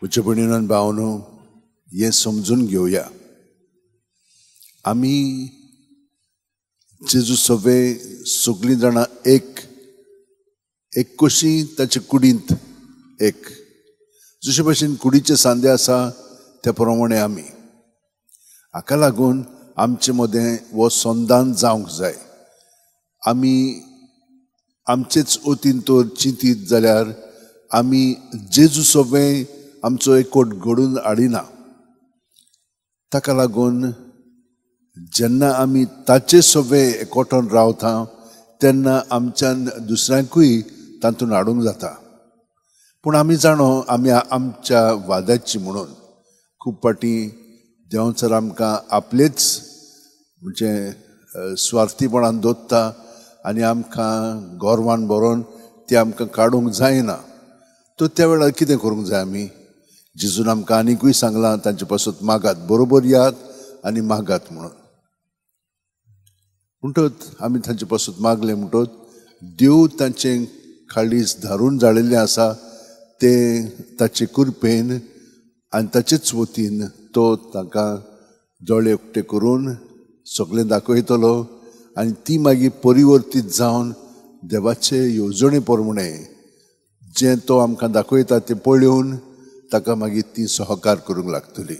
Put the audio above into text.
म्हज्या भयणीन भावनो, हें समजून घेवया. आमी जेजू सवे सगळीं जाणां एक एक कशी ताचे कुडींत एक, जशे भशेन कुडीचे सांदे आसा त्या प्रमाणे आमी. हाका लागून आमचे मदें हो संदान जावंक जाय. आमी आमचेच वतीन तर चिंतीत जाल्यार आमी जेजू सवे आमचो एकवट घडून हाडिना. ताका लागून जेन्ना आमी ताचे सवे एकवटान रावता तेन्ना आमच्यान दुसऱ्यांकूय तातूंत हाडूंक जाता. पूण आमी जाणो आमी आमच्या वाद्याची म्हणून खूब फावटी देंवचार आमकां आपलेच म्हणजे स्वार्थीपणान दवरता आनी आमकां गोरवान भरोन ती आमकां काडूंक जायना. तर त्या वेळार कितें करूंक जाय आमी? जेजून आमकां आनिकूय सांगलां, तांचे पासत मागात, बरोबर यात आनी मागात म्हणून. म्हणटत आमी तांचे पासत मागलें म्हणटत देव तांचें खाळीस धारून जाळिल्लें आसा तें ताचे कृपेन आनी ताचेच वतीन तो तांकां दोळे उक्ते करून सगळें दाखयतलो आनी ती मागीर परिवर्तीत जावन देवाचे येवजणे प्रमाणे जें तो आमकां दाखयता तें पळोवन ताका मागीर ती सहकार करूंक लागतली.